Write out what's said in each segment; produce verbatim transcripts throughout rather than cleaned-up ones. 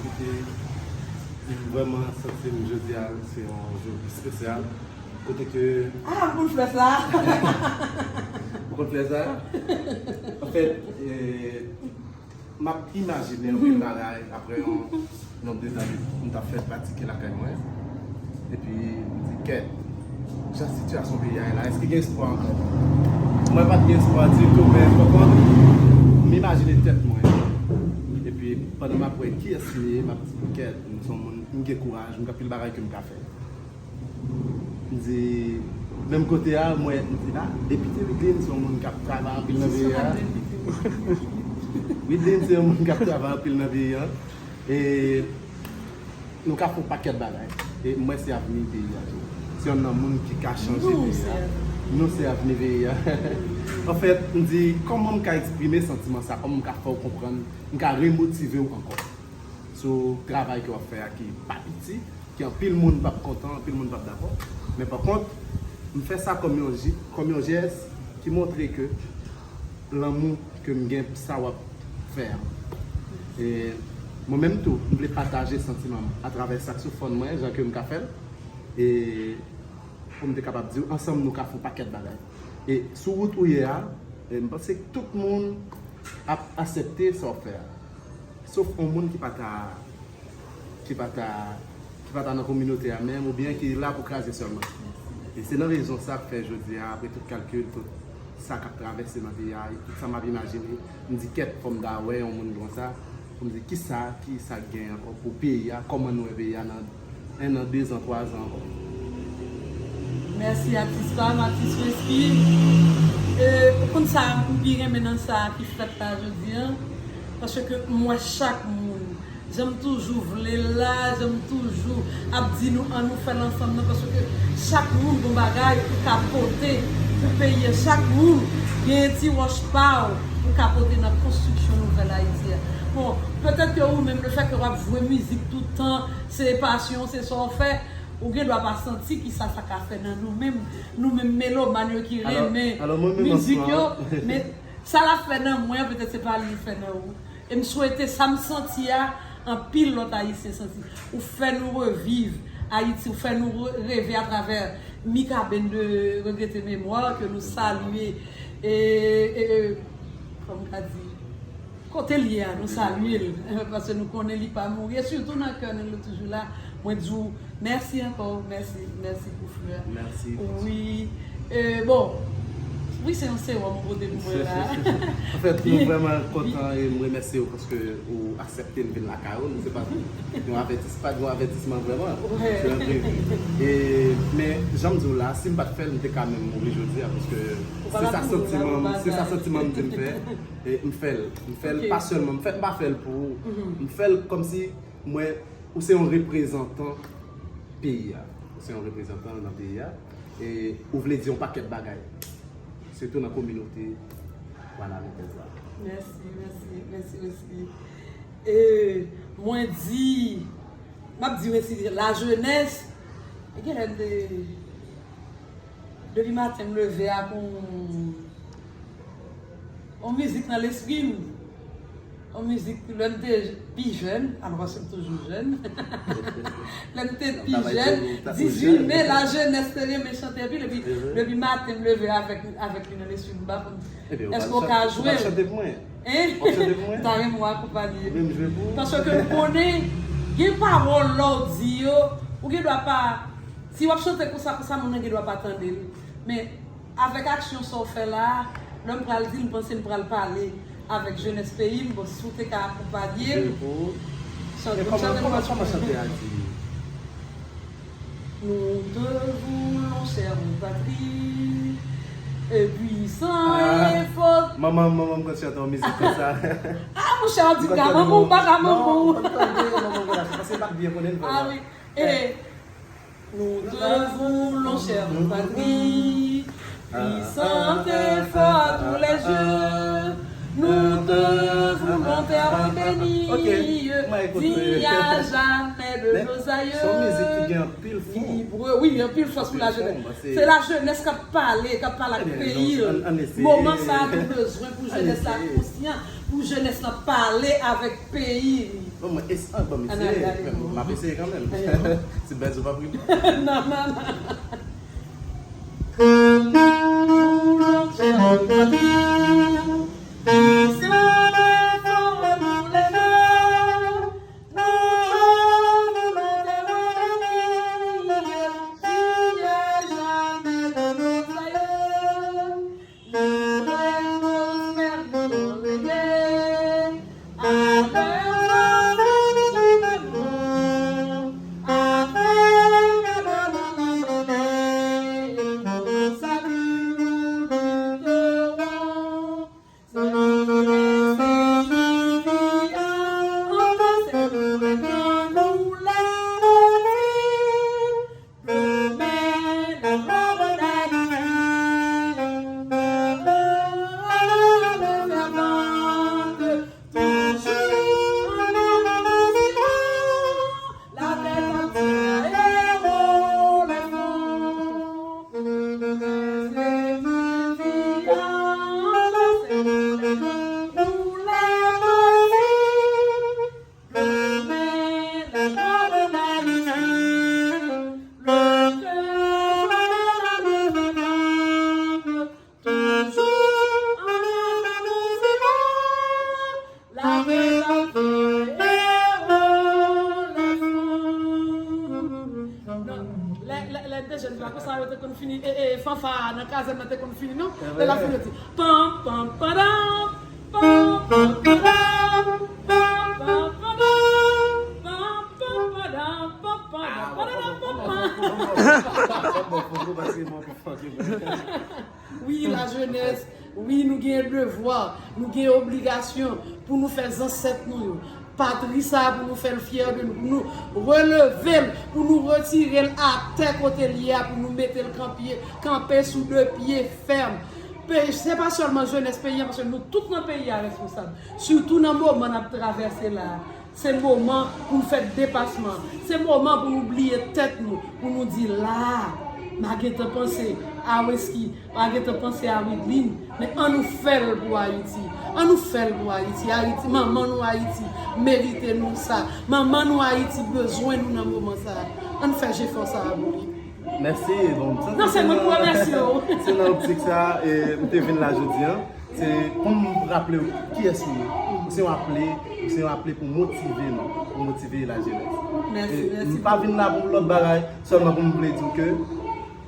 Kote, m vrèman santi m jodi a, se yon jou espesyal. Kote ke Ah, m konn flè sa. Ou konn flè sa? Anfèt, eh, m ap imajine anpil bagay apre yon nonb de zane m t ap fè pratike lakay mwen. Epi m di, kèt, jan sitiyasyon peyi a ye la, èske gen espwa ankò? Mwen pa t gen espwa ditou, men pa kont, m imajine tèt mwen. Epi pandan m ap wè kiyès m ye, m ap di, kèt, m se yon moun, m gen kouraj, m gen anpil bagay ke m ka fè. M di, menm kote a, mwen, m di la, depite Wideline se yon moun k ap travay anpil nan peyi a. Wideline se yon moun k ap travay anpil nan peyi a. E nou ka fè yon pakèt bagay. E mwen se avni peyi a tou. Se youn nan moun ki ka chanje peyi a. Nou se avni peyi a. Anfèt, m di, kòman m ka eksprime santiman sa? Kòman m ka fè w konprann? M ka remotive w ankò sou travay ke w ap fè a ki pa piti, ke anpil moun p ap kontan, anpil moun p ap dakò. Men pa kont, m fè sa kòm yon ji-, kòm yon jès ki montre ke lanmou ke m gen pou sa w ap fè a. E mwen menm tou, m vle pataje santiman m atravè saksofòn mwen, jan ke m ka fè l. E pou m te kapab di w, ansanm nou ka fè yon pakèt bagay. E sou wout ou ye a, E m panse ke tout moun ap aksepte sa w ap fè a. Sof yon moun ki pa ta, ki pa ta, ki pa ta nan kominote a menm, oubyen ki la pou kraze sèlman. E se nan rezon sa k fè jodi a, apre tout kalkil, tout sa k ap travèse nan peyi a, e tout sa m ap imajine, m di kèt, fò m ta wè yon moun konsa, pou m di kisa, kisa k gen ankò pou peyi a, kòman nou wè peyi a nan en an, dezan, twazan ankò. Mèsi atis pa m, atis Wesky. E, ou konn sa m pi renmen nan sa ki fèt la jodi a, paske m wè chak moun, jan m toujou vle l la, jan m toujou ap di nou ann nou fè l ansanm nan, paske chak moun gon bagay ou ka pote pou peyi a, chak moun gen ti wòch pa w ou ka pote nan konstriksyon nouvèl Ayiti a. Bon, petèt ke ou menm, lefètke w ap jwe mizik tout tan, se pasyon, se sa w fè, ou gen dwa pa santi kisa sa ka fè nan nou menm, nou menm melomàn yo ki renmen mizik yo, men sa l ap fè nan mwen an, petèt se pa li l fè nan ou. E m swete sa m santi a, anpil lòt Ayisyen santi. Ou fè nou reviv Ayiti, ou fè nou re- reve atravè Mikaben de Regrete Memwa, ke nou salye. E, e, e, kòman m ka di, kote l ye a, nou salye l, paske nou konnen li pa mouri. E sitou nan kè nou, li toujou la. Mwen di w mèsi ankò, mèsi, mèsi pou flè. Mèsi. Wi. E, bon, wi, se yon sewòm ou pote pou mwen la. Anfèt, nou vrèman kontan e m remèsye w paske ou aksepte n vin lakay ou. Nou se pa yon avètis, pa yon avètisman vrèman. Se enprevi. E, men, jan m di w la, si m pa t fè l, m te ka menm mouri jodi a, paske se sa santiman m, se sa santiman m di m fè. E m fè l. M fè l pa sèlman, m fè, m pa fè l pou ou. M fè l kòmsi mwen, ou se yon reprezantan peyi a. Ou se yon reprezantan nan peyi a. E ou vle di yon pakèt bagay. Sitou nan kominote Wanament la. Mèsi, mèsi, mèsi, mèsi. E mwen di, m ap di mèsi lajenès. E genlè m te, depi maten m leve ak yon, yon mizik nan lespri m. Yon mizik lè m te pi jèn, alò paske m toujou jèn. Lè m te pi jèn, dizuit me, lajenès te renmen chante anpil, epi depi maten m leve avèk, avèk li nan lespri m, m pa konn. Èske w ka jwe l? Chante pou mwen. Hein? W ap chante pou mwen? M ta renmen w akonpanye m. Ou vle m jwe pou ou? Paske m konnen gen pawòl lè w di yo, ou gen dwa pa, si w ap chante konsa, konsa, moun nan gen dwa pa tande l. Men, avèk aksyon sa w fè la a, lè m pral di l, m panse m pral pale avèk jenès peyi m, bon, si w te ka akonpanye m. Chante, chante pou mwen. Kòman chante a di? Nous te voulons, chère patrie, et puissant et fort. Manman, manman m konn chante yon mizik konsa. Ah, monchè, w ap di m ka manman w, m pa ka manman w. Non, mwen tande manman m konn chante, paske m pa t byen konnen l vrèman. Ah wi. E, nous te voulons, chère patrie, puissante et forte à tous les yeux. Nous te voulons, terre bénie, digne à jamais de nos aïeux. Libre, wi, anpil fòs pou lajenès. Se lajenès k ap pale, k ap pale ak peyi l. Moman sa a nou bezwen pou jenès la konsyan, pou jenès la pale avèk peyi li. Bon, mwen, es, ah, bon, m eseye, m ap eseye kanmenm. Si bèz ou pa pri. Non, non, non. Te konn fini, e, e, fanfa nan kazèn nan te konn fini, non? Lè l ap fini, yo di, pam, pam, padam, pam, pam, padam, pam, pam, padam, pam, pam, padam, pam, padam, padam, pam, pam. Wi, lajenès, wi, nou gen devwa, nou gen obligasyon pou nou fè zansèt nou yo. Patri sa a pou nou fè l fyè de nou, pou nou releve l, pou nou retire l atè kote l ye a, pou nou mete l kanpye, kanpe sou de pye fèm. Pe-, se pa sèlman jenès peyi a, paske nou tout nan peyi a responsab. Sitou nan moman n ap travèse la a. Se moman pou nou fè depasman. Se moman pou nou bliye tèt nou, pou nou di la a, m a gentan panse a Wesky, m a gentan panse a Widlin, men an nou fè l pou Ayiti. An nou fè l pou Ayiti. Ayiti, manman nou Ayiti merite nou sa. Manman nou Ayiti bezwen nou nan moman sa a. An n fè jefò sa a pou li. Mèsi. Bon, non, se mwen pou remèsye w. Se nan optik sa a, e, m te vin la jodi a. Se pou m raple w kiyès ou ye. Ou se yon aple, ou se yon aple pou motive nou, pou motive lajenès. Mèsi, e, mèsi. M pa vin la pou lòt bagay, sèlman pou m vle di w ke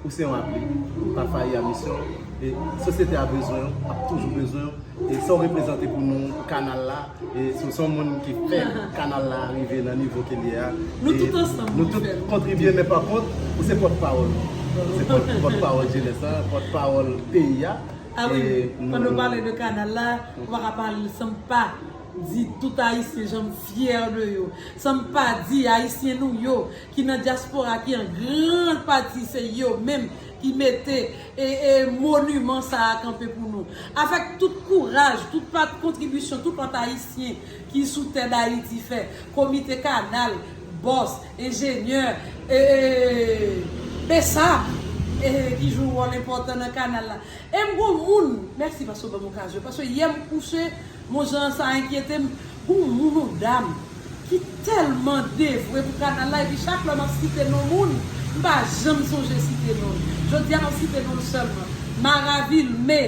ou se yon aple. Ou pa fayi a misyon w. E sosyete a bezwen w, ap toujou bezwen w. E sa w reprezante pou nou, pou kanal la. E si w se yon moun ki fè kanal la rive nan nivo ke l ye a. Nou tout ansanm nou tout kontribye, men pa kont, ou se pòtpawòl. Ou se pòt-, pòtpawòl jenès la, pòtpawòl peyi a. Ah wi, pandan w pale de kanal la, ou pa ka pale san m pa di tout Ayisyen jan m fyè de yo, san m pa di Ayisyen nou yo ki nan dyaspora, ki an gran pati se yo menm ki mete, e, e, moniman sa a kanpe pou nou. Avèk tout kouraj, tout pa-, kontribisyon, tout lòt Ayisyen ki sou tè Dayiti fè, komite kanal, bòs, enjenyè, e, e, besap, e, ki jwe wòl enpòtan nan kanal la. E m gon moun, mèsi paske w ban m okazyon, paske yè m kouche, m on jan sa enkyete m, gon moun, on dam, ki tèlman devwe pou kanal la, epi chak lè m ap site non moun, m pa janm sonje site non l. Jodi a, m ap site non l sèlman. Maravilme,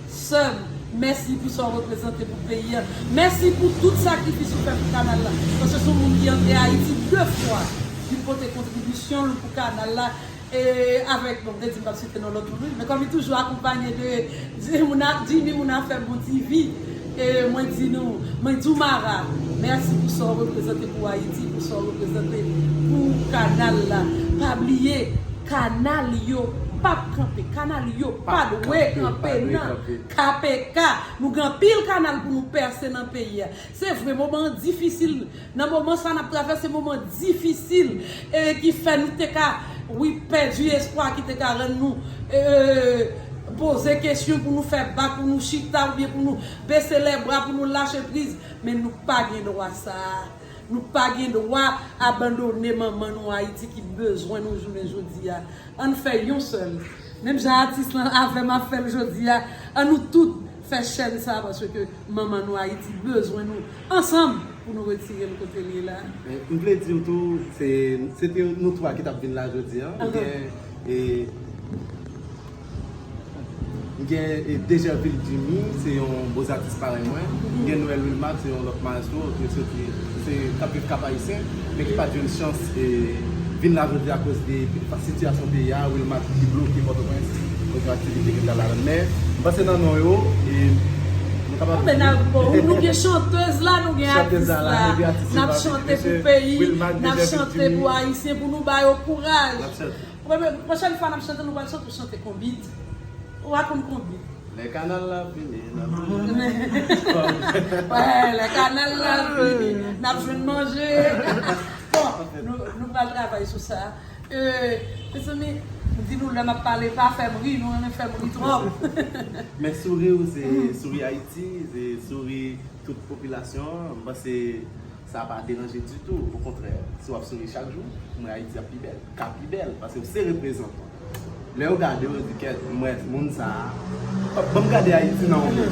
sè m, mèsi pou sa w reprezante pou peyi a. Mèsi pou tout sakrifis ou fè pou kanal la. Paske se yon moun ki antre Ayiti de fwa, vin pote kontribisyon l pou kanal la. E avèk, bon, m te di m p ap site non lòt moun, wi, men kòm li toujou akonpanye de, de moun a, Jimmy, moun afè Bon T V, e mwen di nou, mwen di w, Mara, mèsi pou sa w reprezante pou Ayiti, pou sa w reprezante pou kanal la. Pa bliye, kanal yo p ap kanpe, kanal yo pa dwe kanpe nan K P K. Nou gen anpil kanal pou nou pèse nan peyi a. Se vre, moman an difisil. Nan moman sa n ap travèse moman difisil, e ki fè nou te ka, wi, pèdi espwa, ki te ka rann nou, e, poze kesyon pou nou fè bak, pou nou chita, oubyen pou nou bese lèbra, pou nou lache priz. Men nou pa gen dwa sa a. Nou pa gen dwa abandone manman nou Ayiti ki bezwen nou jounen jodi a. Ann fè yon sèl. Menm jan atis lan avè m ap fè l jodi a, ann nou tout fè chèn sa a, paske manman nou Ayiti bezwen nou ansanm pou nou retire l kote l ye la. Men, m vle di w tou, se, se te nou twa ki t ap vin la jodi a. Ou gen, e, m gen, e, Dejervil Jimmy, se yon bozatis parèy mwen. M gen Noël Wilmax, se yon lòt maestro, ki soti, se, k ap viv Kap Ayisyen, men ki pa t jwenn chans, e, vin la jodi akoz de sitiyasyon peyi a, Wilmax ki bloke Pòtoprens, kote aktivite ki t al ladan. Men, m panse nan non yo, e, nou kapab. Bon, nou gen chantèz la, nou gen atis la. N ap chante pou peyi, n ap chante pou Ayisyen, pou nou ba yo kouraj. Pwochèn fwa n ap chante, nou pral sot pou chante konbit. Ou pa konn konbit? Lè kanal la fini, n ap jwenn. Wè, lè kanal la fini, n ap jwenn manje. Bon, nou, nou pral travay sou sa. E, mezanmi, m di nou, lè m ap pale, pa fè m ri, nou renmen fè m ri twòp. Men souri w, se souri Ayiti, se souri tout popilasyon an. M panse sa pa deranje ditou. Okontrè, si w ap souri chak jou, mwen Ayiti ap pi bèl, ka pi bèl, paske w se reprezantan. Lè yo gade w, yo di, "Kèt, mwen, moun sa a, ban m gade Ayiti nan yon bò."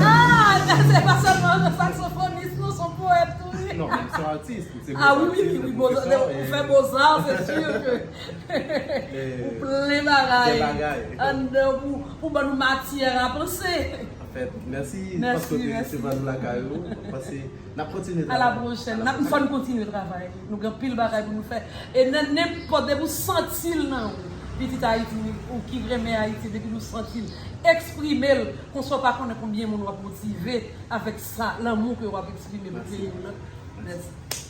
Ah, se pa sèlman yon saksofonis, non, se yon powèt tou, wi. Non, men se yon atis, se bozatis, se pwofesè, ou fè boza, se si ke ou plen bagay anndan w pou, pou ban nou matyè a panse. Anfèt, mèsi paske w te resevwa nou lakay ou. N ap kontinye travay. A la pwochèn. N ap, fò n kontinye travay. Nou gen anpil bagay pou nou fè. E nan nenpòt, depi w santi l nan ou, Pitit Ayiti, ou ki renmen Ayiti, depi nou santi l, eksprime l. Konsa w pa konnen konbyen moun w ap motive avèk sa, lanmou ke w ap eksprime pou peyi w lan. Mèsi.